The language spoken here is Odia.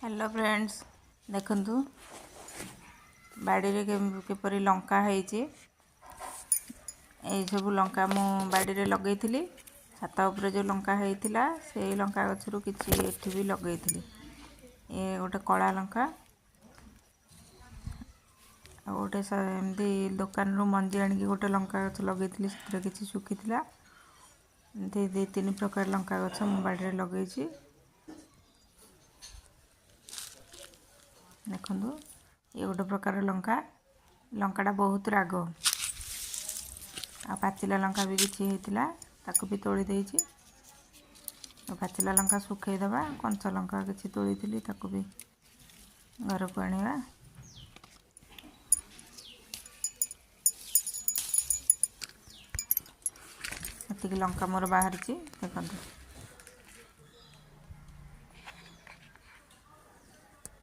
ହ୍ୟାଲୋ ଫ୍ରେଣ୍ଡସ୍, ଦେଖନ୍ତୁ ବାଡ଼ିରେ କିପରି ଲଙ୍କା ହେଇଛି। ଏଇସବୁ ଲଙ୍କା ମୁଁ ବାଡ଼ିରେ ଲଗେଇଥିଲି। ଛାତ ଉପରେ ଯେଉଁ ଲଙ୍କା ହେଇଥିଲା ସେଇ ଲଙ୍କା ଗଛରୁ କିଛି ଏଠି ବି ଲଗେଇଥିଲି। ଏ ଗୋଟେ କଳା ଲଙ୍କା, ଆଉ ଗୋଟେ ଏମିତି ଦୋକାନରୁ ମଞ୍ଜି ଆଣିକି ଗୋଟେ ଲଙ୍କା ଗଛ ଲଗେଇଥିଲି, ସେଥିରେ କିଛି ଶୁଖିଥିଲା। ଏମିତି 2-3 ପ୍ରକାର ଲଙ୍କା ଗଛ ମୁଁ ବାଡ଼ିରେ ଲଗେଇଛି। ଦେଖନ୍ତୁ ଇଏ ଗୋଟେ ପ୍ରକାର ଲଙ୍କା, ଲଙ୍କାଟା ବହୁତ ରାଗ। ଆଉ ପାଚିଲା ଲଙ୍କା ବି କିଛି ହେଇଥିଲା, ତାକୁ ବି ତୋଳି ଦେଇଛି। ଆଉ ପାଚିଲା ଲଙ୍କା ଶୁଖେଇଦେବା। କଞ୍ଚା ଲଙ୍କା କିଛି ତୋଳିଥିଲି, ତାକୁ ବି ଘରକୁ ଆଣିବା। ଏତିକି ଲଙ୍କା ମୋର ବାହାରିଛି ଦେଖନ୍ତୁ।